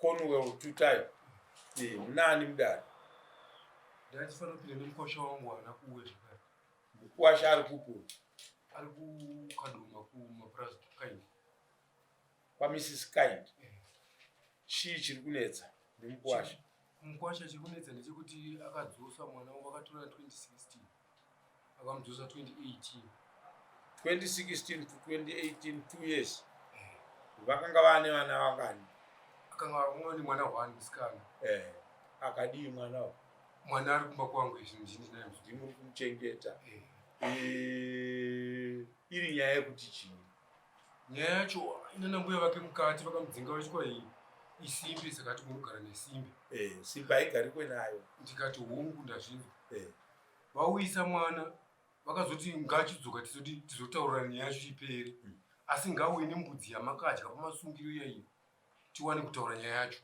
Cornwell Tutai. Eh, munani mudare? Ndachifanira kupinda nemukwasha wangu haana kuuya zvakare. Mukwasha ari kupi? Ari kuKadoma kumapurazi Kind. KwaMrs Kind. Eh. Chii chiri kunetsa nemukwasha? Mukwasha chiri kunetsa ndechekuti akadzosa mwana wangu akatora 2016 akamudzosa 2018. 2016 to 2018 2 years. Eh. Vakanga vane vana vangani? Akanga vane mwana one musikana. Eh. Akadii mwana uyu? Mwana ari kumba kwangu izvi ndini naye. Ndimuri kumuchengeta. Eh. Eh, iri nyaya yekuti chii? Nyaya yacho inana mbuya vake mukati vakamudzinga vachikwa iyi isimbe saka tikunogara nesimbe. Eh, simbe haigarikwe nayo. Ndikati hongu ndazvinzwa. Eh. Vauyisa mwana vakazoti ngachidzoka tizoti tizotaurira nyaya yacho ipere. Asi ngauye nembudzi yamakadya pamasungiro iyaiyo tiwane kutaura nyaya yacho.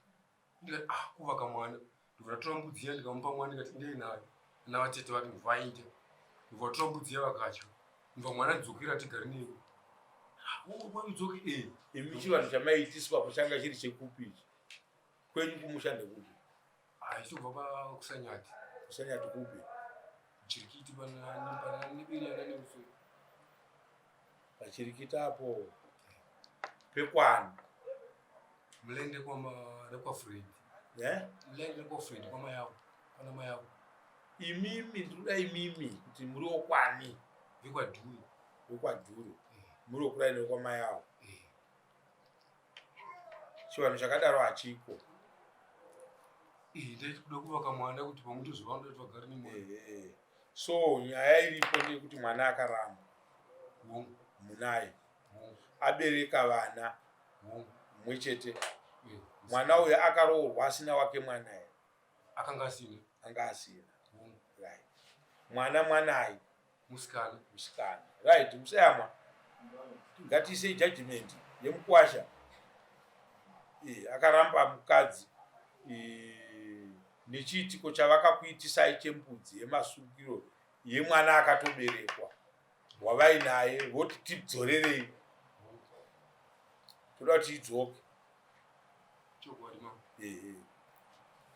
Ndikati ah kuvaka mwana. Ndobva ndatora mbudzi iya ndikamupa mwana ndikati ndei nayo. Navatete vake ndobva vaita. Ndobva vatora mbudzi iya vakadya. Ndobva mwana adzokera tigare newe. Udzoke eh. Imi chivanhu chamaiitiswa apo changa chiri chekupi ichi? Kwenyu kumusha ndekupi? Ah, ichobva pa kusanyati. Kusanyati kupi? Chirikiti pana pana nebiri yana neusoro. Pachirikiti apo pekwani? Mlende kwama rekwa Fred. Eh? Mlende rekwa Fred kwama yavo. Kwana mayavo. Imimi ndinoda imimi kuti muri wokwani? VekwaDhure. VekwaDhure. Muri wokuraini wekwamayavo. Chivanhu chakadaro hachiko. Eh, ndaiti kuda kuvaka mwana kuti pamwe tozovanoda kuti vagare nemwana. Eh, so nyaya iripo ndeyekuti mwana akaramba. Hongu. Munaye. Hongu. Abereka vana. Hongu. Mumwe chete. Eh, Mwana uyu akaroorwa asina wake mwana here? Akanga asina. Anga asina. Hongu. Right. Mwana mwanai? Musikana. Musikana. Right, musayamwa. Ngatiisei judgment yemukwasha. Eh, akaramba mukadzi eh, nechiitiko chavakakuitisai chembudzi yemasungiro yemwana akatoberekwa wavainaye voti tidzorerei toda kuti idzoke. Chokwadi mama. Ehe.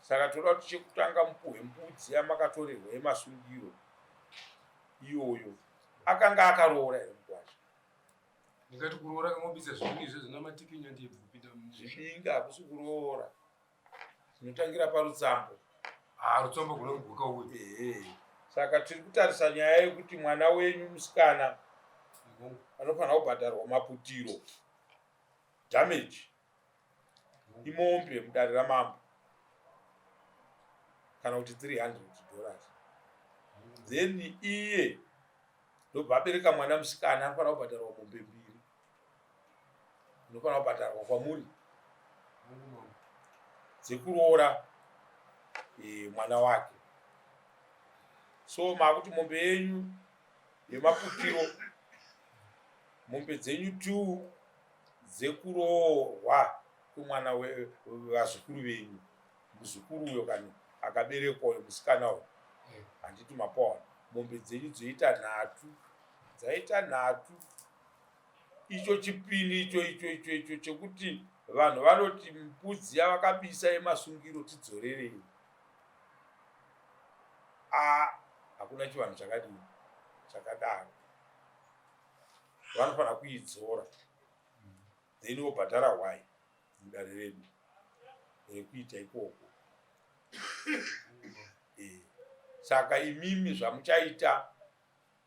Saka toda kuti chekutanga mupuhwe mbudzi yamakatorerwa yemasungiro iyoyo. Akanga akaroora here mukwasha? Ndingati kuroora kangobisa zvinhu izvo zvina matikinya ndebvu kupinda Zvidinga hakusi kuroora. Tinotangira parutsambo. Ah, rutsambo gona kuguka uyu. Ehe. Saka tiri kutarisa nyaya yekuti mwana wenyu musikana anofanira kubhadharwa maputiro damage imombe mudare ramambo kana kuti $300 then iye ndobva abereka mwana musikana anofanira kubhadharwa mombe mbiri inofanira kubhadharwa kwamuri dzekuroora e, mwana wake. So makuti mombe yenyu yemaputiro, mombe dzenyu two dzekuroorwa kwemwana vazukuru venyu, muzukuru uyo kani akaberekwa uyo musikana uyo, handiti mapaona? Mombe dzenyu dzoita nhatu, dzaita nhatu. Icho chipini icho icho icho icho chekuti vanhu vanoti mbudzi yavakabisa yemasungiro tidzorerei. A, hakuna chivanhu chakadini chakadaro. Vanofanira kuidzora then wobhadhara hwai mudare redu rekuita ikoko. Eh, saka imimi zvamuchaita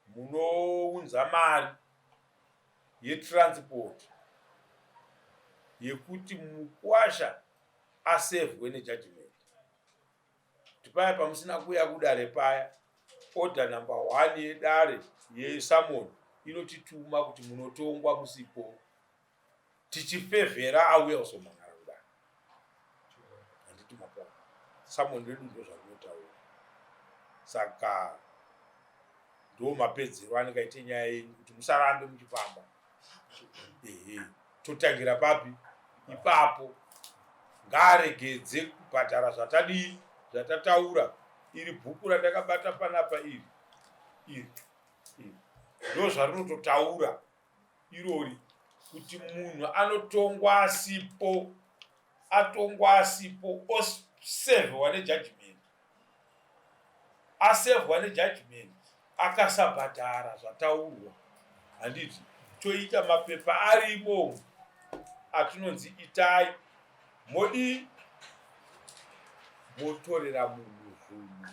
munounza mari yetransport yekuti mukwasha asevhwe nejudgment kuti paya pamusina kuuya kudare paya order number 1 yedare yesummon inotituma kuti munotongwa musipo tichifevhera auya kuzomhan'ara kudare. Handiti mapona? Summon redu ndo zvarinotaura. Saka ndo mapedzero anenge aite nyaya yenyu kuti musarambe muchifamba. Ehe, totangira papi ipapo? Ngaaregedze kubhadhara zvatadii zvatataura. Iri bhuku randakabata panapa iri iri iri ndo zvarinototaura irori kuti munhu anotongwa asipo. Atongwa asipo, osevhewa nejudgment, asevhwa nejudgment, akasabhadhara zvataurwa, handiti toita mapepa arimo atinonzi itai modii, motorera munhu zvinhu,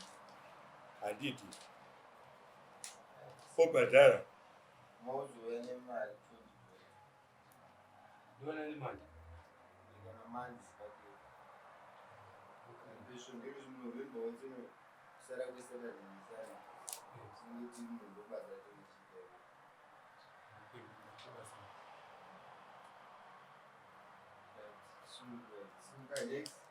handiti obhadhara. Mozouya nemari. Ndona nemari. Kana manzi pake. Ndizvo ndiri November wese kusara kweSaturday neSunday. Tinenge tiri mundobasa tichiita. Simuka, Lex.